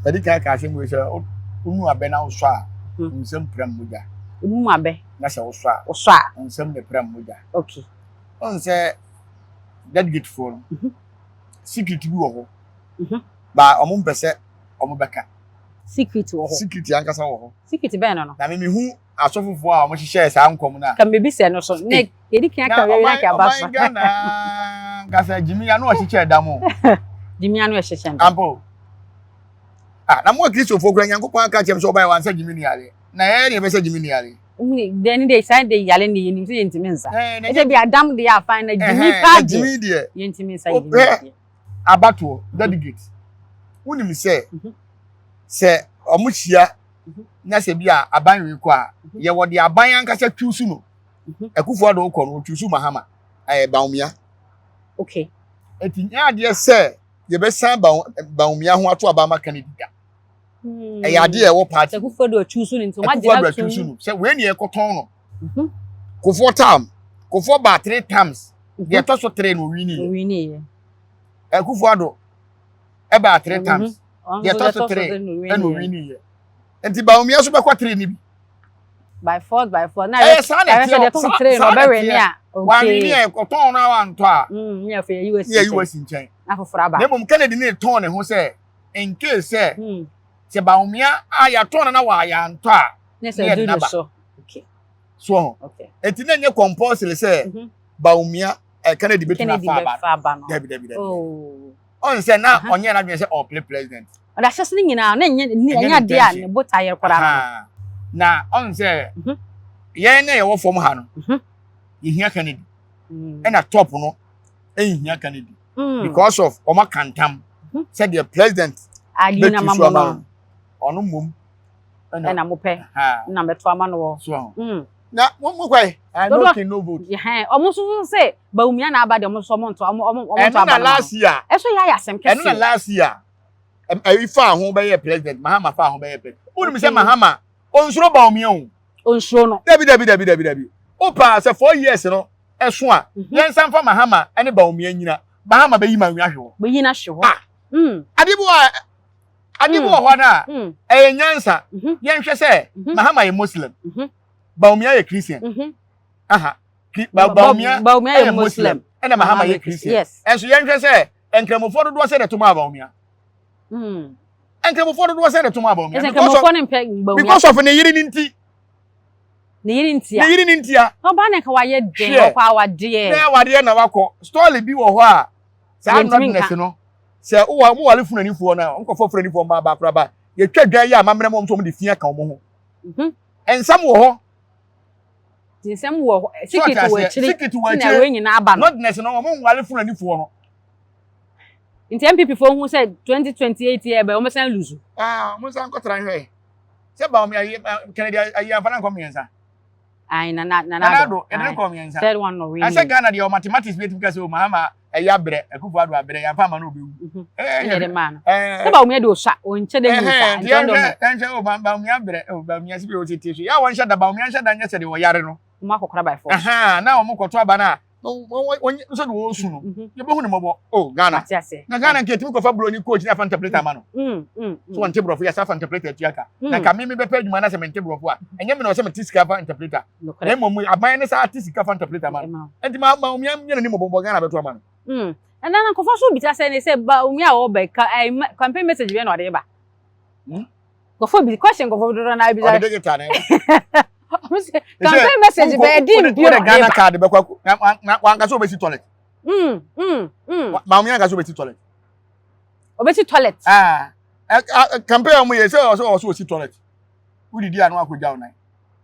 Madi kan aka asɛm wei sɛ wonu abɛ na wosɔ a, wo nsam pira mogya. Wonu abɛ. Na sɛ wosɔ a. Wosɔ a. Wo nsam na pira mogya. Okay. Ɔn sɛ delegate foɔ no, secret bi wɔ hɔ. Ba ɔmo mpɛ sɛ ɔmo bɛka. Secret wɔ hɔ. Secret ankasa wɔ hɔ. Secret bɛn no? Na me mehu asɔfofoɔ a ɔmo hyehyɛɛ saa nkɔm no a. Ka mebi sɛ no so. Ne yɛdi kan ka wei na ka ba so. Na ɔman Ghana nkasa Jimmy ano ɔhyehyɛ dam o. Jimmy ano ɔhyehyɛ dam. Ampo. Ah, na mo Akristofoɔ kura Nyankopɔn aka kyerɛ m sɛ ɔbaeɛ wansa Jimmy ni yare. Na ɛyɛ ne yɛbɛsɛ Jimmy ni yare. Dɛn de saa de yare ne yɛnim sɛ yɛntumi nsa. Ɛsɛ bi adam de afan na Jimmy paa deɛ. Yɛntumi nsa Jimmy deɛ. Abatoɔ delegate. Wonim sɛ sɛ ɔmo hyia na sɛ bi a aban wei kɔ a, yɛwɔ de aban ankasa twiw so no. Akufo Addo kɔ no, otwiw so Mahama ɛyɛ Bawumia. Eti nyɛ adeɛ sɛ yɛbɛsan Bawumia ho ato aba ama Kennedy da. Ɛyɛ adeɛ a ɛwɔ party. Akufo Addo atwiw so no nti wɔn agye na tum no sɛ wei ne yɛkɔtɔn no. Kufuor time, Kufuor ba three times. Deɛ ɛtɔ so three na owini. Owini yɛ. Akufo Addo ɛbaa three times. Deɛ ɛtɔ so three ɛna owini yɛ. Nti Bawumia so bɛkɔ three ni bi. By force, by force. Na ɛyɛ saa na ɛteɛ. Ɛyɛ sɛ three na ɔbɛwɛ ni a. Okay. Wawini a ɛkɔtɔn no awantɔ a. Ne afei yɛ US. Ne yɛ US nkyɛn. Na foforɔ aba. Na mmom Kennedy ne tɔn ne ho sɛ in case sɛ Bawumia a yɛatɔn no na wayɛ antɔ a. Ne sɛ du no so. Okay. So ho. Okay. Eti na nyɛ compulsory sɛ Bawumia Kennedy betumi afa aba no. Dabi dabi dabi. Oh. Ɔn sɛ na ɔnyɛ n'adwene sɛ ɔplay president. Ɔde ahyɛ so no nyinaa na nyɛ adeɛ a ne bota yɛ koraa no. Na ɔn sɛ yɛn na yɛwɔ fam ha no, yɛhia Kennedy. Ɛna top no ɛnhia Kennedy. Because of ɔmo akantam sɛdeɛ president bɛtu so ama no. Ɔno mmom ɛna mopɛ na mɛto ama no wɔ. So na mo kwae no king no vote. Ɔmo nso sɛ Bawumia na aba deɛ, ɔmo nso ɔmo nto ɔmo nto aba no. Ɛno na last year. Ɛso yɛ ayɛ asɛm kɛse. Ɛno na last year. Ɛyi fa ho bɛyɛ president, Mahama fa ho bɛyɛ president. Wọ́n mi sɛ Mahama onsuro Bawumia o. Onsuro no. Dabi dabi dabi dabi dabi. O paa sɛ 4 years no ɛso a, yɛn nsa nfa Mahama ɛne Bawumia nyina. Mahama bɛyi ma nwia hwɛ hɔ. Bɛyi na hwɛ hɔ. Ah. Ade bi wɔ ade bi wɔ hɔ na ɛyɛ nyansa. Yɛnhwɛ sɛ Mahama yɛ Muslim. Bawumia yɛ Christian. Aha. Bawumia yɛ Muslim. Ɛna Mahama yɛ Christian. Ɛnso yɛnhwɛ sɛ nkramofoɔ dodoɔ sɛ de to maa Bawumia. Nkramofoɔ dodoɔ sɛ de to maa Bawumia. Because of ne yere ne nti. Ne yere ntia. Ne yere ne ntia. Ɔbaa ne nka wayɛ den ɔkɔ awadeɛ. Ne awadeɛ na wakɔ. Story bi wɔ hɔ a saa nɔdness no sɛ wowɔ mo wale funanifoɔ no a nkɔfɔ funanifoɔ mmaa baakora ba yɛtwa dwan yi a amammerɛ mu ɔmo nso ɔmo de fi aka ɔmo ho. Nsɛm wɔ hɔ. Nsɛm wɔ hɔ, secret wɔ akyire. Secret wɔ akyire na wei nyinaa aba no. Nɔdness no ɔmo nwale funanifoɔ no. Nti NPP fo hu sɛ 2028 yɛ bɛ wɔn san lose. Ah, wɔn san kɔtara hwɛ sɛ Bawumia ayi Kennedy ayi anfa na nkɔ mmiɛnsa. Ayi na na na na do ɛde nkɔ mmiɛnsa. Third one no win. Ɛsɛ Ghana deɛ mathematics bi etumi ka sɛ o Mahama ɛyɛ abrɛ, Akufo Addo abrɛ, yɛnfa ama no obewu. Ɛɛ ɛde maa no. Sɛ Bawumia de osua onkyɛ de nyi sa. Nti yɛnhwɛ yɛnhwɛ o Bawumia abrɛ o Bawumia si bi o tete so yɛ a wɔn hyɛ da Bawumia nhyɛ da nyɛ sɛ deɛ ɔyare no. Wɔn akɔkora by force. Na wɔn kɔtɔ aba na wɔn nso de wɔn su no, yɛbɛhu ne mmɔbɔ o Ghana. Na Ghana nka etumi kɔfa buroni coach na afa interpreter ama no so wɔn te borɔfo yɛ sɛ afa interpreter atua ka. Na nka mímí bɛpɛ adwuma na sɛ mente borɔfo a, ɛnyɛ mi na ɔsɛ mente sika fa interpreter, na mmom aban ne saa te sika fa interpreter ama no. Nti ma Bawumia nyɛ n'anim bɔbɔ, Ghana bɛto ama no. Ɛna na nkɔfɔ so bisa sɛ ne sɛ Bawumia a ɔbɛ ka ɛɛ campaign message bɛ na ɔde ba. Nkɔfɔ bi question, nkɔfɔ dodo na bisa. Ɔde digital na ɛba. Campaign message bɛ di bi na ɔde ba. Ghana card bɛ kɔ na wankasa obesi toilet. Bawumia ankasa obesi toilet. Obesi toilet. Ah, campaign a wɔn yɛ sɛ ɔsɛ osi toilet. Wodidi ano akɔgya wo nan.